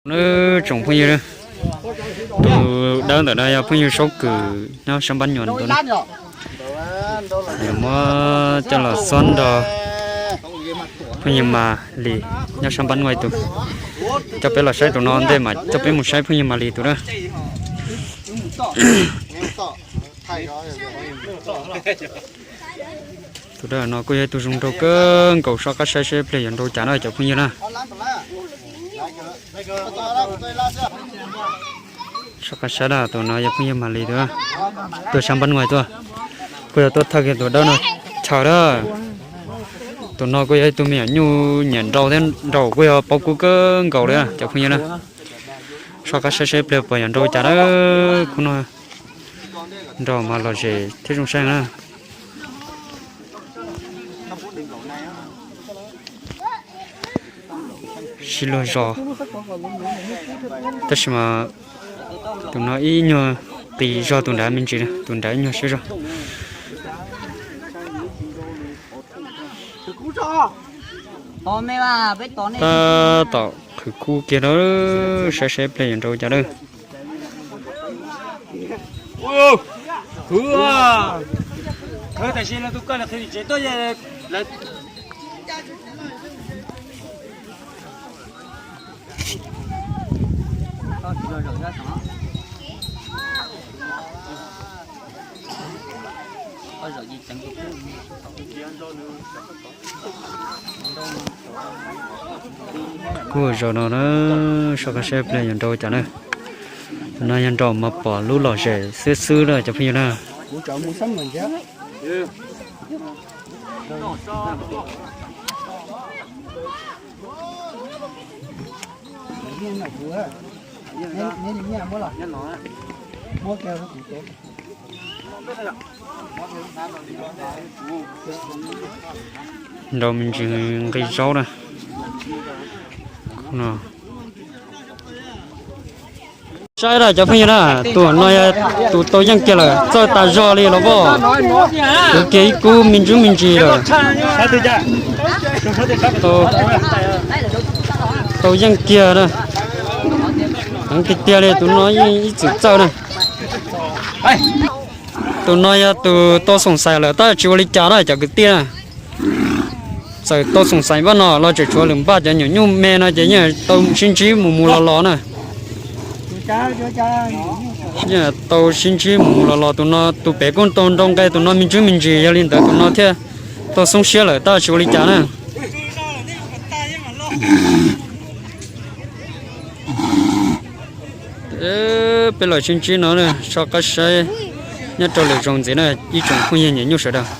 Nawb tsoom phooj ywg, tus dawb ntawm no yog phooj ywg Saub Kws nyob sab Npab Nyuas ntawd na. Yuav muab coj los xob nrog phooj ywg Mas Lis nyob sab Npab Nyuas ib tug. Coj peb los saib tus no ntej mas coj peb mus saib phooj ywg Mas Lis tus na. Tus dawb no kuj yog ib tug zoo nraug kawg nkaus, soj qab saib seb pliag yuav nraug cas na cov phooj ywg na. Soj qab saib na, tus no yog phooj ywg Mas Lis tus, tuaj sab Npab Nyuas tuaj, kuj yog tuaj thawj kiag tus dawb no chaw na. Tus no kuj yog ib tug me nyuam nyuj nyiam nraug thiab, nraug kuj yog paub kub kawg nkaus li cov phooj ywg na. Soj qab saib seb pliag puas yuav nraug cas na. Khub no nraug mas lom zem thiab zoo saib na. Sib luag zos, tab sis mas tus no ib nyuag qis zog tus nrad me ntsis, tus nrad ib nyuag siab zog. Tab tom qhwv kub kiag na, saib saib pliag yuav nraug cas na. Kuj zaum no na, soj qab saib pliag yuav nraug cas na. Tus no yog nraug mas pom lub lom zem xwb xwb na cov phooj ywg na. Nraug me ntsis nqi zaub na. Saib na cov phooj ywg na, tus no yog tus tau yeej kiag lawm, txawj tas zog li los pom. Kwv kiag ib kub me ntsuj me ntsis lawm. Tau yeej kiag na. Heev tiag tiag li, tus no yeej ib txwm txawj na. Tus no yog tus tau xoom xaiv lawm tab tsis ua li cas na cov kwv tij na. Txawm tau xoom xaiv npaj no los tseem tshuav lwm npaj, cov nyuam nyuj me no ces yeej tau sib ntsib mus mus los los na. Yeej tau sib ntsib mus mus los los, tus no tus pem kuj tau nrau nqe, tus no me ntsuj me ntsis, yog li ntawd tus no thiaj tau xoob siab lawm tab tsis ua li cas na. Peb los sib ntsib no, soj qab saib nyob rau lwm zaus ntxiv na ib tsoom phooj ywg nyiam nyuj sawv daws.